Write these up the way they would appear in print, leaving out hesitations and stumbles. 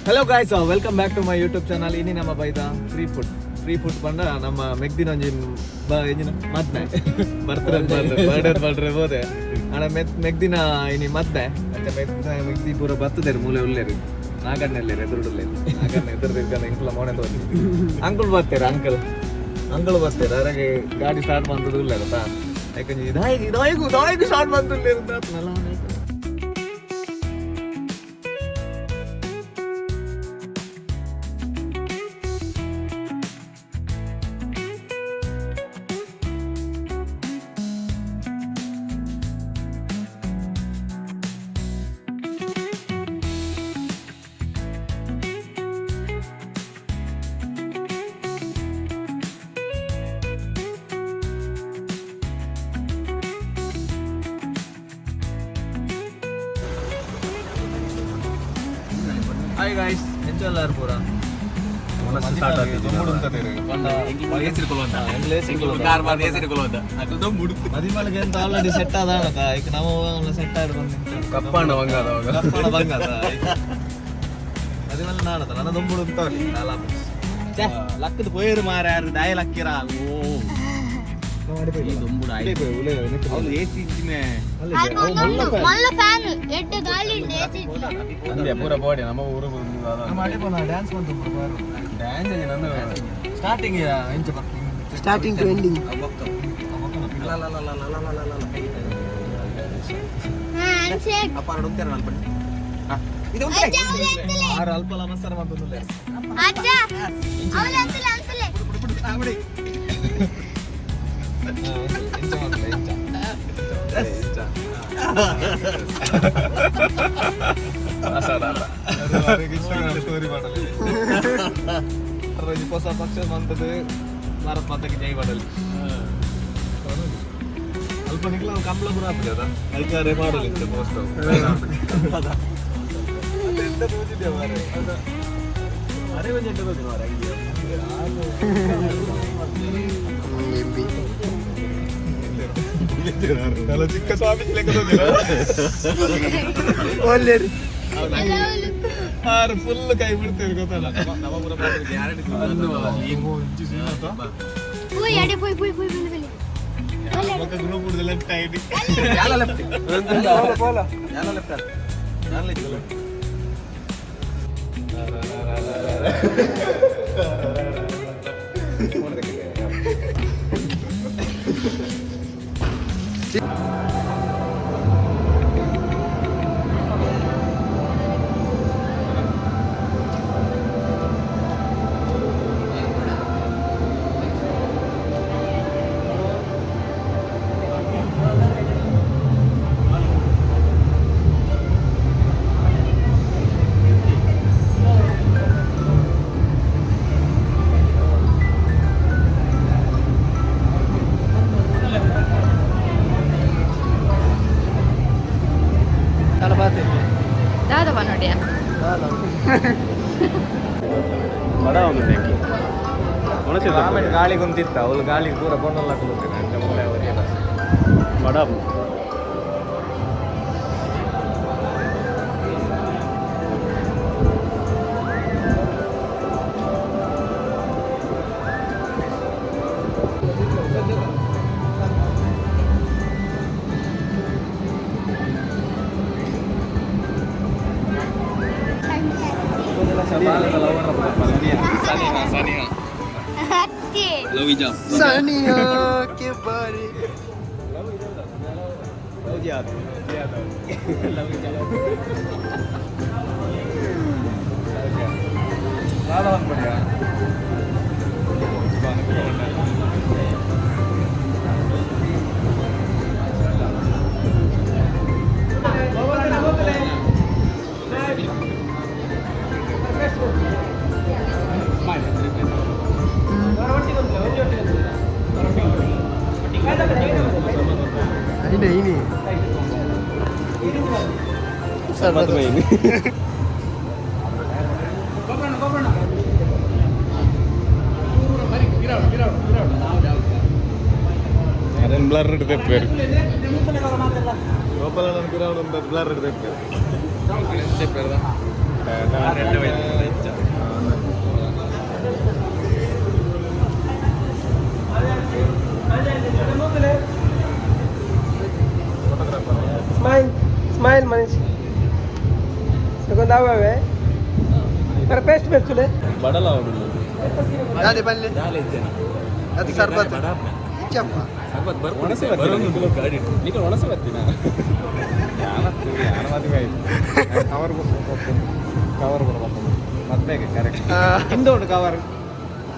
Hello guys, welcome back to my YouTube channel. ಇನಿ ನಮ್ಮ ಬೈದ ಫ್ರೀ ಫುಡ್. ಫ್ರೀ ಫುಡ್ ಬಂದ ನಮ್ಮ ಮೆಗ್ದಿನ ಒಂಜಿ ಎಂಜಿನ ಮದ್ಮೆ ಬರ್ತಾರೆ ಬರ್ಡೇ ಬರ್ಡ್ರೆ ಹೋದೆ ಅಣ್ಣ. ಮೆಗ್ದಿನ ಇನಿ ಮದ್ಮೆ ಅಂಚ ಮೆಗ್ದಿ ಪೂರ ಬರ್ತದೇರು ಮೂಲೆ ಉಲ್ಲೇರು. ನಾಗಣ್ಣೆಲ್ಲೇರು ಎದುರುಡುಲ್ಲೇರು. ನಾಗಣ್ಣ ಎದುರು ತಿರ್ಗನ ಇಂಕುಲ ಮೋನೆ ತೋಜಿ. ಅಂಕುಲ್ ಬರ್ತಾರೆ, ಅಂಕಲ್ ಅಂಕಲ್ ಬರ್ತಾರೆ. ಅರಾಗೆ ಗಾಡಿ ಸ್ಟಾರ್ಟ್ ಬಂದದ್ದು ಇಲ್ಲ ಗೊತ್ತಾ. ಯಾಕಂದ್ರೆ ಇದಾಗಿ ಇದಾಯಿಗೂ ಇದಾಯಿಗೂ ಸ್ಟಾರ್ಟ್ ಬಂದಿಲ್ಲ. ಹಾಯ್ ಗಾಯ್ಸ್, ಎಂಚಲ್ಲಾರು ಪೂರ? ಮದಿಮಳಿಗೆ ಅಂತ ಆಲ್ರೆಡಿ ಸೆಟ್ ಆದ. ಈಗ ನಮ್ಮ ಸೆಟ್ ಆಗಿ ಬಂದು ಕಪ್ಪಾಣ ಬಂಗಾದ. ಕಪ್ಪಾಣ ಬಂಗಾದ. ಮದಿಮಲ್ ನಾಡದ ನನ್ನ ದೊಂಬುಡು ಅಂತ ಲಕ್ಕದ ಪೋಯರು ಮಾರ ಯಾರು ದಾಯ ಲಕ್ಕಿರ. ಓ, ಮಲ್ಲ ಫ್ಯಾನ್ ಎಡ್ಡೆ ಗಾಳಿ ಉಂಡು ಎಸಿ. ಅಂದೆ ಪೂರ ಬಾಡಿ ನಮ್ಮ ಊರು. ಡ್ಯಾನ್ಸ್ ಬಂತು. ಡ್ಯಾನ್ಸ್ ನನ್ನ. ಸ್ಟಾರ್ಟಿಂಗ್ ಎಂಚ? Starting to ending. Hand shake. ಅಜ್ಜ, ಅವ್ರು ಎತ್ತಲೆ. ಆರು ಅಲ್ಪ ನಮಸ್ಕಾರ ಮಾಡ್ತದಲ್ಲ. ಅಜ್ಜ, ಅವ್ರು ಎತ್ತಲೆ ಅಂತಲೆ. ಎಂಚ ಮಾಡ್ತದೆ ಎಂಚ ಎಂಚ? ಸ್ಟೋರಿ ಮಾಡಲಿ. ಹೊಸ ಪಕ್ಷ ಬಂತದ್ದು, ಭಾರತ್ ಮಾತಾಕ್ಕೆ ಜೈ ಮಾಡಲಿ. ಅಲ್ಪ ನಿಗ್ಲ ಕಂಬಳ ಪುರ ಆಗ್ತದೆ ಅದ. ಐಕಾರೆ ಮಾಡಲಿ ಪೋಸ್ಟ್. ಎಂತ ತೋಚಿದ್ದೆ ಮಾರ್ರೆ. ಅರೆ ಒಂಜಿ ಎಂತ ತೋಚಿನ ಮಾರ್ರೆ. ಅಲ್ಲ, ಚಿಕ್ಕ ಸ್ವಾಮೀಜಿ ಲೆಕ್ಕ ತೋಚಿನ. ಒಳ್ಳೆ. ಆರು ಫುಲ್ ಕೈ ಬಿಡ್ತೇವೆ ಗೊತ್ತಲ್ಲ. ಪುಯ್ ಅಡೆ ಪುಯ್ ಪುಯ್ ಪುಯ್ ಪುಯ್ ಪುಯ್. ಗ್ರೂಪ್ ಲೆಫ್ಟ್ ಆಗಿ. Left left. ದಾದವ ನೋಡಿ. ಬಡ ಒಂದು ಬೆಂಕಿ. ಆಮೇಲೆ ಗಾಳಿ ಗುಂತಿತ್ತ ಅವಳು ಗಾಳಿ ಪೂರ ಕೊಂಡಲ್ಲ ಹಾಕುತ್ತೆ. ಬಡ. ಅತ್ತೆ. ಸಾನಿಯಾ ಕೆ ಬಾರಿ. ಲವ್ ಜಿಯಾದ್ ಲವ್ ಜಿಯಾದ್ ದಾದ ಅನ್ಪಡಿಯಾ. ಇನೆ ಇನಿ. ಅದನ್ನು ಬ್ಲರ್ ತೆಪ್ಪೇರು. ಗೋಪಾಲ ಗ್ರೌಂಡ್ ಒಂದು ಬ್ಲರ್ ತೆಪ್ಪೇರು. Smile smile Manish ಸಗೊಂದಾವೆ ಬರ ಪೇಸ್ಟ್ ಬೆಚ್ಚುಲೆ ಬಡಲ ದಾದೆ ಬಲ್ಲೆ ಅದು ಸರ್ಬತ್ ಇಚ್ಚಪ್ಪ ಒಣಸೆ ನೀನು ಒಣಸೆ ಬರ್ತೀನ ಕವರ್ ಕವರ್ ಬರಬೇಕು ಮದ್ಮೆಗೆ ಕರೆಕ್ಟ್ ಹಿಂದೆ ಉಂಟು ಕವರ್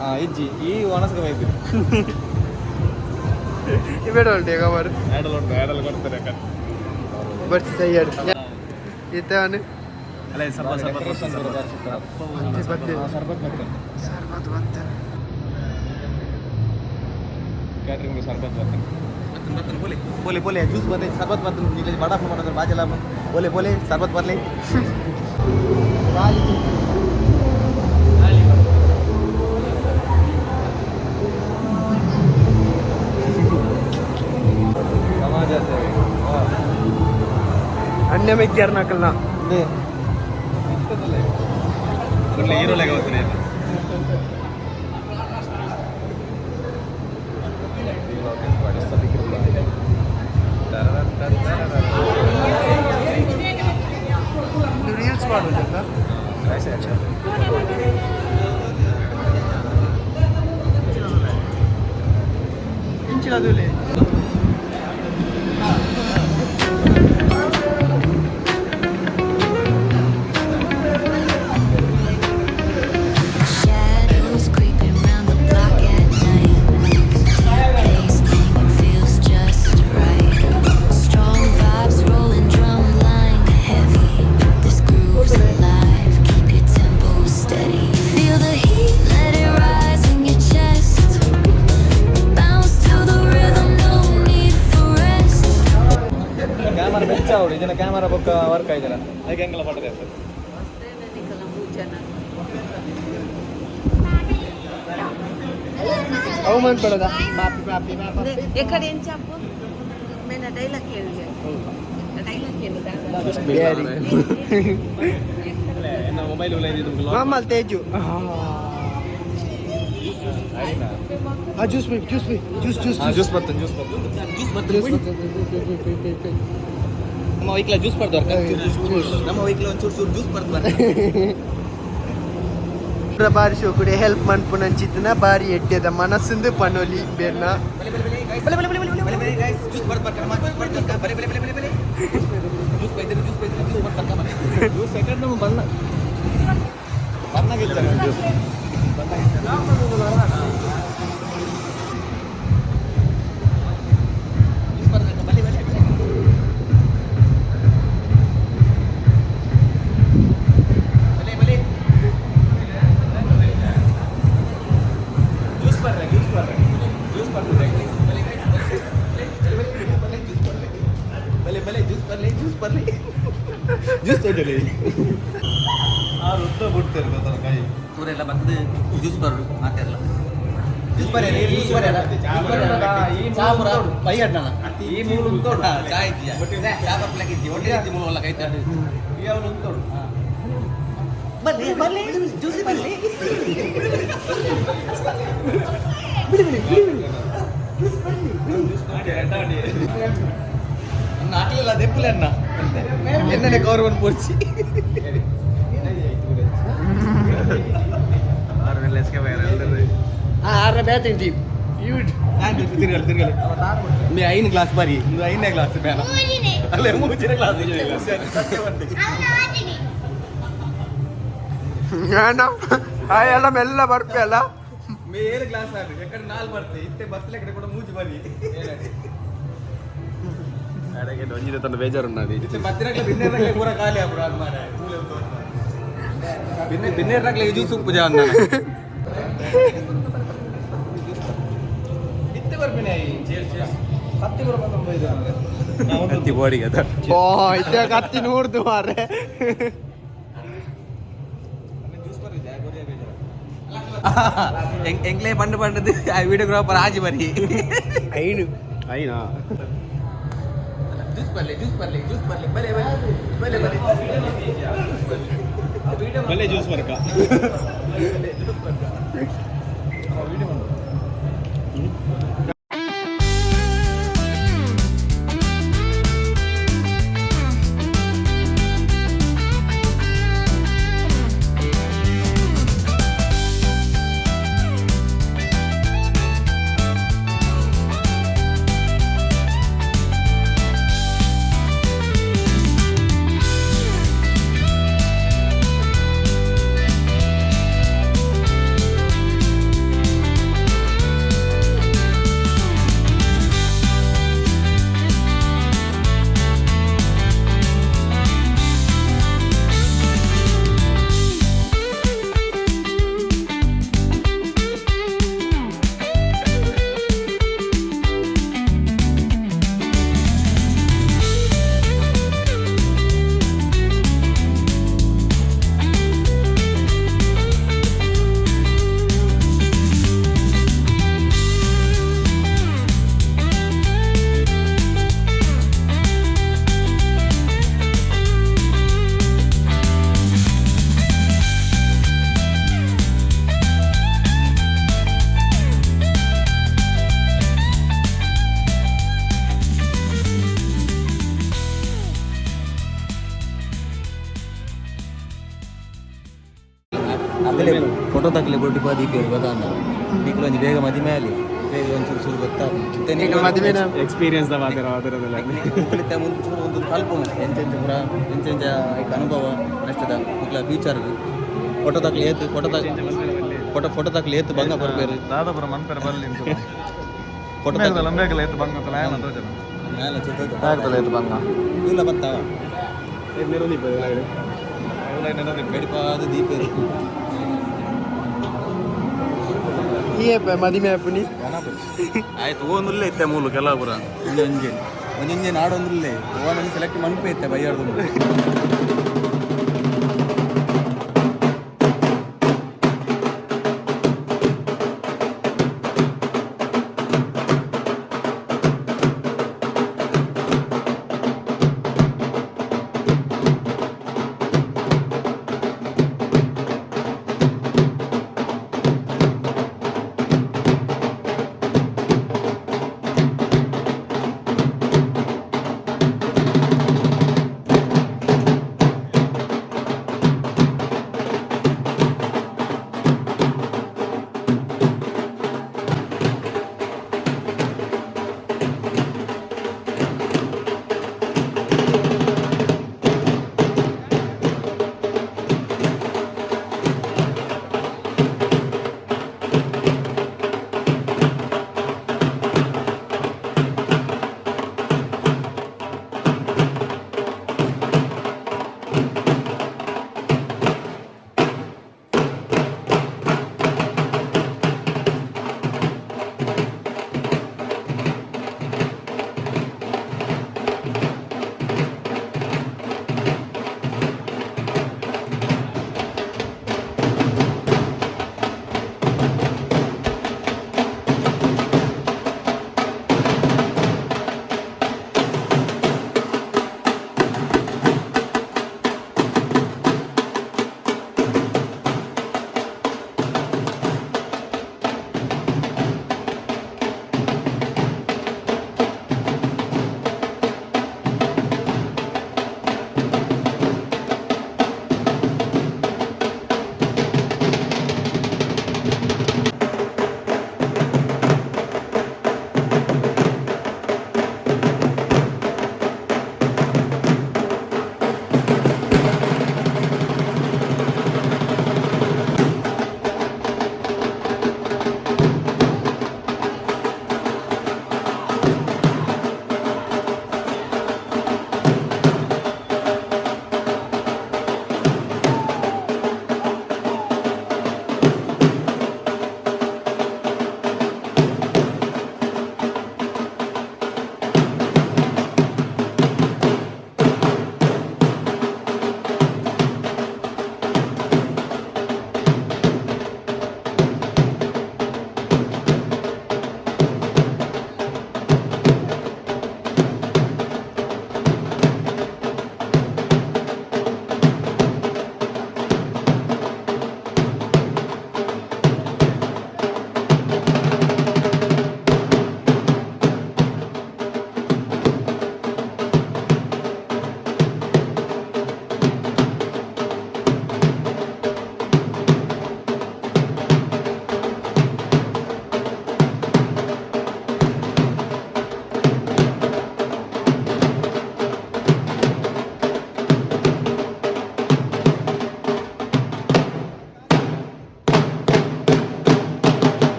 ಹಾಂ ಇಜ್ಜಿ ಈ ಒಣಸಕ್ಕೆ ಬೈದಿರಿ ಬೇಡ ಉಂಟು ಕವರ್ ಆ್ಯಡಲ್ ಉಂಟು ಆ್ಯಡಲ್ ಕೊಡ್ತಾರೆ ಬರ್ತಿ ತಯ್ಯಾರು ಇತ್ತವನು ಅಲ್ಲ ಸರ್ಬತ್ ಬತ್ತೆ ಸರ್ಬತ್ ಬರ್ತೇನೆ ಸರ್ಬತ್ ಬತ್ತೆ ಕ್ಯಾಟ್ರಿಂಗ್ ಸರ್ಬತ್ ಬರ್ತೇನೆ ಬೋಲೆ ಬೋಲೆ ಬೋಲೆ ಜ್ಯೂಸ್ ಬರಲಿ ಸರ್ಬತ್ ಬರ್ತೇನೆ ನೀಲಿ ಬಡ ಮಾಡೋದು ಬಾಜೆಲ್ಲ ಬೋಲೆ ಬೋಲೆ ಸರ್ಬತ್ ಬರಲಿ. ಸಮಾಜ ಸೇವೆ. ಅನ್ಯ ಮೆಗ್ಯಾರ್ ನಾಕಲ್ನ ಈರುಳ್ಳಿಗೆ ಹೋಗ್ತೀನಿ. ರೀಲ್ಸ್ ಮಾಡೋದಲ್ಲ. ಇಂಚಿನ. Shadows creeping round the block at night. Bass banging feels just right. Strong vibes rolling, drum line heavy. This groove's alive. Keep your tempo steady. Feel the heat, let it rise in your chest. Bounce to the rhythm, no need for rest. Camera ಬೆಚ್ಚ ಅವಳು ಇದನ್ನ camera ಬೊಕ್ಕ work ಆಯ್ತಲ್ಲ ಅದಕ್ಕೆ ಹೆಂಗೆಲ್ಲ ಪಟ್ಟದೆ ಅಂತ. ಅವಮಾನ ಪಡೋದ ಪಾಪಿ ಪಾಪಿ ಪಾಪಿ. ఎక్కడ ఏం చెప్పు నేను డైలాగ్ ಕೇಳಿ ಡೈಲಾಗ್ ಕೇಳಿದ. ಮೊಬೈಲ್ ಮಾಮಲ್ ತೇಜು ಆ ಜ್ಯೂಸ್ ಬೇಕು ಜ್ಯೂಸ್ ಬೇಕು ಜ್ಯೂಸ್ ಜ್ಯೂಸ್. ಜ್ಯೂಸ್ ಬರ್ತದೆ ಜ್ಯೂಸ್ ಬರ್ತದೆ. ಜ್ಯೂಸ್ ಬರ್ತದೆ. ನಮ್ಮ ವೈಕ್ಲ ಜ್ಯೂಸ್ ಬರ್ದವ್ರ, ನಮ್ಮ ವೈಕ್ಲ ಒಂಚೂರು ಚೂರು ಜ್ಯೂಸ್ ಬರ್ದು. ಬಾರಿ ಶೋಕುಡೆ ಹೆಲ್ಪ್ ಮನ್ಪುನಂಚಿತ್ತಿನ ಬಾರಿ ಎಡ್ಡೆದ ಮನಸ್ಸಿಂದ ಪನೊಲಿ ಬೇರ್ನ. ಜ್ಯೂಸ್ ಬರ್ದು ಬರ್ಕ ಬಲೆ ಬಲೆ ಬಲೆ ಬಲೆ ಬಲೆ ಜ್ಯೂಸ್ ಬೈದ್ರೆ ಜ್ಯೂಸ್ ಬೈದ್ರೆ ಜ್ಯೂಸ್ ಬರ್ದು ಬರ್ಕ ಬಲೆ. ಜ್ಯೂಸ್ ಸೆಕೆಂಡ್ ನಮ್ಮ ಬಣ್ಣ ಬಣ್ಣಗಿಲ್ಲ ಜ್ಯೂಸ್. ಜ್ಯೂಸ್ ಬರ್ಬೇಕು ಬಲೆ ಬಲೆ ಬಲೆ ಬಲೆ ಬಲೆ ಜ್ಯೂಸ್ ಬರ್ರೆ ಜ್ಯೂಸ್ ಬರ್ರೆ ಜ್ಯೂಸ್ ಬರ್ತದೆ. ಬಲೆ ಬಲೆ ಜ್ಯೂಸ್ ಬರ್ಲಿ ಜ್ಯೂಸ್ ಬರ್ಲಿ ಜ್ಯೂಸ್ ತೋಜಲಿ. ಆ ವೃತ್ತ ಬಿಡ್ತಾರೆ ಗೊತ್ತಲ್ಲ ಕೈ. ಊರೆಲ್ಲ ಬಂದು ಜ್ಯೂಸ್ ಬರೋಡು ಮಾತೆಲ್ಲ ಜ್ಯೂಸ್ ಬರ್ರಿ ಜ್ಯೂಸ್ ಬರ್ರಿ. ಚಾಪುರ ಬೈ ಅಡ್ನಲ್ಲ. ಈ ಮೂಲು ಉಂಟೋಡು. ಚಾ ಇದ್ದೀಯಾ ಚಾ ಬರ್ಪ್ಲಾಕ್ ಇದ್ದೀಯ ಒಳ್ಳೆ ಇದ್ದಿ ಮೂಲು ಅಲ್ಲ ಕೈ ತಡ್ಡು. ಈ ಅವಳು ಉಂಟೋಡು. ಬರ್ಲಿ ಬರ್ಲಿ ಜ್ಯೂಸ್ ಬರ್ಲಿ. ಅನ್ನ ಹಾಕ್ಲಿಲ್ಲ ದೆಪ್ಪಲೆ ಅನ್ನ ಎಣ್ಣೆ ಕವರ್ ಬಂದು ಪೋರ್ಚಿ. ಆರ ಬ್ಯಾಟಿಂಗ್ ಟೀಮ್ ತಿರ್ಗಲಿ ತಿರ್ಗಲಿ ಮೇ ಐನು ಗ್ಲಾಸ್ ಬಾರಿ ಇಂದು ಐದನೇ ಗ್ಲಾಸ್ ಮೇಲ. ಮೂರನೇ. ಅಲ್ಲೇ ಮೂಜಿನ ಗ್ಲಾಸ್. ಅವನ ಆಟಿನಿ. ಎಲ್ಲ ಮೆಲ್ಲ ಬರ್ಪೆ ಅಲ್ಲ. ಮೇಲ್ ಗ್ಲಾಸ್ ಆಡು ಎಕಡೆ ನಾಲ್ ಬರ್ತದೆ ಇತ್ತೆ ಬರ್ತಲೆ ಕಡೆ ಕೂಡ ಮೂಜಿ ಬರಿ. ಒಂಜಿದ ತನ್ನ ಬೇಜಾರುಣ್ಣದು. ಇತ್ತೆ ಬತ್ತಿನಕ್ಲೆ ಬಿನ್ನೇರಕ್ಲೆ ಪೂರ ಖಾಲಿ ಆಗ್ಬಿಡು ಅದು ಮಾರ್ರೆ. ತೂಲೆ ಉಂಟು ಅಂತ. ಬಿನ್ನೆ ಬಿನ್ನೇರಕ್ಲೆ ಜ್ಯೂಸ್ ಉಪ್ಪು ಜಾ ಅಂದ ಇತ್ತೆ ಬರ್ಪಿನಿ. ಕತ್ತಿ ಬರೋ ಕತ್ತಿ ಬೋಡಿಗೆ ಅದ. ಓ ಇತ್ತೆ ಕತ್ತಿ ನೂರ್ದು ಮಾರ್ರೆ. ಎಂಗ್ಲೇ ಪಂಡು ಪಂಡದು ಆ ವಿಡಿಯೋಗ್ರಾಫರ್ ಆಜಿ ಬರಿ. ಐನು. ಐನಾ. ಜ್ಯೂಸ್ ಬರ್ಲಿ ಜ್ಯೂಸ್ ಬರ್ಲಿ ಜ್ಯೂಸ್ ಬರ್ಲಿ ಬಲೆ ಬಲೆ ಬಲೆ ಬಲೆ. ಬಲ್ಲೆ ಜ್ಯೂಸ್ ವರ್ಕ. ಅಗಲೇ ಫೋಟೋ ತಗಲೆ ಬೊಟ್ಟಿ ದೀಪೇರು ಗೊತ್ತಾಂಡ. ನಿಕ್ಲು ಒಂಜಿ ಬೇಗ ಮದಿಮೆ ಆಲಿ, ಬೇಗ ಒಂಚೂರು ಚೂರು ಗೊತ್ತಾ. ಮದಿಮೆನ ಎಕ್ಸ್ಪೀರಿಯನ್ಸ್ the ಮಾತಾರ ಅದರದಲ್ಲ. ಮುಂಚೆ ಒಂದು ಕಲ್ಪುನ ಎಂಚ ಎಂಚ ಪೂರ ಎಂಚ ಎಂಚ ಐಕ್ ಅನುಭವ ನಷ್ಟದ ಮುಕ್ಲ ಫ್ಯೂಚರ್. ಫೋಟೋ ತಕ್ಲೆ ಏತು ಫೋಟೋ ತಕ್ ಫೋಟೋ ಫೋಟೋ ತಕ್ಲೆ ಏತು ಬಂಗ ಬರ್ಬೇರು. ದಾದಾಪುರ ಮನ್ಪೆರ ಬಲ್ಲಿ. ಫೋಟೋ ಲಂಬೇಕಲ್ಲ ಏತು ಬಂಗ ಮೇಲೆ ಆಗ್ತಲ್ಲ ಏತು ಬಂಗ. ಇಲ್ಲ ಬತ್ತಾವ. ಬೇಡಿಪಾದ ದೀಪೇರು. ಈ ಮದಿಮೆ ಆಪುನಿ. ಆಯ್ತು, ಓನುಲ್ಲೇ ಇತ್ತೆ ಮೂಲು ಕೆಲಪುರ ಒಂಜೊಂಜೆ ಒಂಜೊಂಜೆ ನಾಡೊಂದುಲ್ಲೇ ಓನೊಂದು ಸೆಲೆಕ್ಟ್ ಮನ್ಪೆ ಇತ್ತೆ ಬೈಯಾರ್ದು.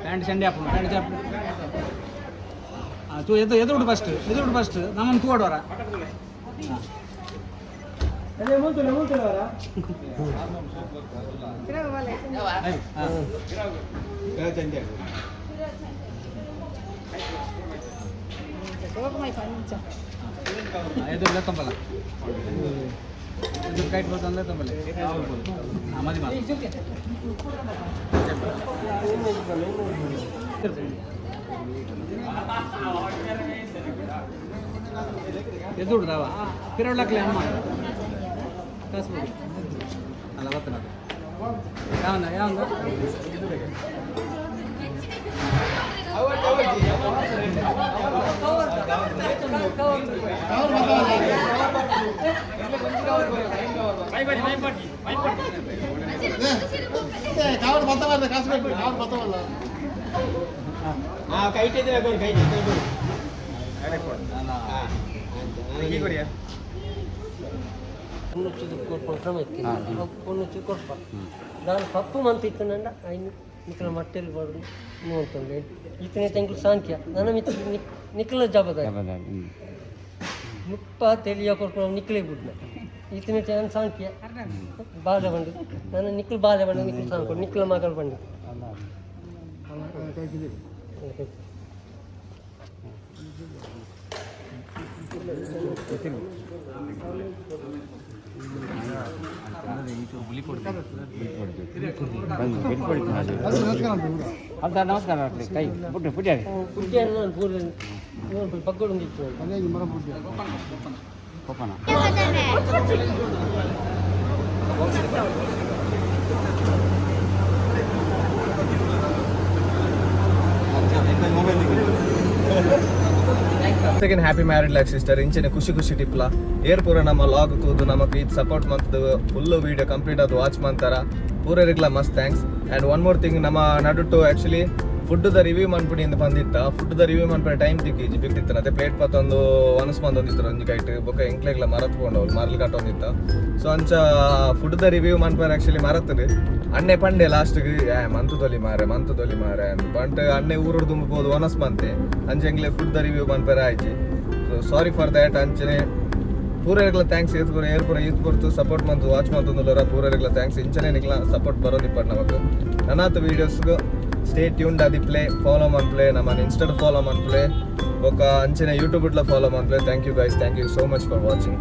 ಪ್ಯಾಂಟ್ ಸಂಡೆ ಹಾಪು ಪ್ಯಾಂಟ್ ಚಾಪು ತೂ ಎದ್ದು ಎದುರುಡು ಫಸ್ಟ್ ಎದುರುಡು ಫಸ್ಟ್ ನಮ್ಮನ್ನು ತೂಡೋರ. ಅದೇ ಮೂಲ್ತುಲ್ಲ ಮೂಲ್ತುಲ್ಲವರ. ಎದುರು ಲೆತ್ತಂಬಲ್ಲ ಎದುರು ಕೈಟ್ ಬರ್ತಂದ್ರೆ ತಂಬಲ್ಲ ಮದಿ ಮಾತು. ಎದುರು ದಾವ ಪಿರೊಳ್ಳಕ್ಲೆ ಅಮ್ಮ ಕಾಸು ಅಲ್ಲ ಗೊತ್ತಲ್ಲ ಯಾವನ ಯಾವಂದ. ನಾನು ಪಪ್ಪು ಮಂತ್ ಇತ್ತನಂಡ ಐನು ನಿಖಲ ಮಟ್ಟೆಲ್ ಬಡು ನೋಡ್ತಂಡೆ ಇತನೆ ತಂಗ್ಳು ಸಾಂಖ್ಯ ನನ್ನ ಮಿತ್ರ ನಿಖಲ ಜವಾಬ್ದಾರಿ ಮುಪ್ಪ ತೆಲಿಯ ಕೊರ್ಕೊಂಡು ನಿಕ್ಲೆ ಬುಡ್ನ ಇತನೆ ನಾನು ಸಾಂಖ್ಯ ಬಾಲೆ ಬಂಡು ನನ್ನ ನಿಕ್ಲು ಬಾಲೆ ಬಂಡು ನಿಕ್ಲು ಸಾಂಕು ನಿಕ್ಲ ಮಗಳು ಬಂಡು. ಪುಟ್ಟಿಯನ್ನು ನಾನು ಪೂರ ಪಕ್ಕೋಡು ಇತ್ತು. Second happy married life sister. ಇಂಚಿನ ಖುಷಿ ಖುಷಿ ಟಿಪ್ಲ ಏರ್ ಪೂರ ನಮ್ಮ ಲಾಗ್ ತೂದು ನಮಕ್ ಈತ್ ಸಪೋರ್ಟ್ ಮಂತದ್ದು ಫುಲ್ ವೀಡಿಯೋ ಕಂಪ್ಲೀಟ್ ಅದು ವಾಚ್ ಮಂತಾರ ಪೂರರಿಗ್ಲ ಮಸ್ತ್ thanks. And one more thing, ನಮ್ಮ ನಡುಟು ಆಕ್ಚುಲಿ ಫುಡ್ the review ಮನ್ಪುಡಿ ಇಂದ ಬಂದಿತ್ತ ಫುಡ್ the review ಮನ್ಪುಡಿ ಟೈಮ್ ತಿಕ್ಕಿಜಿ ಬಿಕ್ತಿತ್ತು ಅದೇ ಪ್ಲೇಟ್ ಪತ್ತೊಂದು ಒನಸ್ ಬಂದೊಂದಿತ್ತು ಒಂಜಿ ಕೈಟ್ ಬೊಕ್ಕ ಎಂಕ್ಲೆಗ್ಲ ಮರತ್ಕೊಂಡವ್ರು ಮರಲ್ ಕಟ್ಟೊಂದಿತ್ತ. ಸೊ ಅಂಚ ಫುಡ್ the review ಮನ್ಪರ್ ಆಕ್ಚುಲಿ ಮರತ್ತದು ಅಣ್ಣೆ ಪಂಡೆ ಲಾಸ್ಟ್ಗೆ ಮಂತು ತೊಲಿ ಮಾರೆ ಮಂತು ತೊಲಿ ಮಾರೆ ಬಂಟ್ ಅಣ್ಣೆ ಊರು ತುಂಬೋದು ಒನಸ್ ಮಂತೆ ಅಂಚೆ ಎಂಗ್ಲೆ ಫುಡ್ the review ಮನ್ಪರ ಆಯ್ಚಿ. So sorry for that. ಅಂಚನೆ ಪೂರರಿಗ್ಲ thanks ಏತ್ ಪೂರ ಏರ್ ಪೂರ ಈತ್ ಪೊರ್ತು ಸಪೋರ್ಟ್ ಮಂತು ವಾಚ್ ಮಂತೊಂದುಲ್ಲರ ಪೂರರಿಗ್ಲ thanks. ಇಂಚನೆ ನಿಕ್ಲ ಸಪೋರ್ಟ್ ಬರೋದಿಪ್ಪಡ್ ನಮಕ್ ನನಾತ್ ವೀಡಿಯೋಸ್ಗ್ ಸ್ಟೇ ಟ್ಯೂನ್ಡ್ ಅದಿ ಪ್ಲೇ ಫಾಲೋ ಮನ್ಪ್ಲೆ ನಮ್ಮನ್ನ ಇನ್ಸ್ಟಾಡ್ ಫಾಲೋ ಮನ್ಪ್ಲೆ ಬೊಕ್ಕ ಅಂಚನೆ ಯೂಟ್ಯೂಬ್ ಇಡ್ಲ ಫಾಲೋ ಮನ್ಪ್ಲೆ. Thank you guys, thank you so much for watching.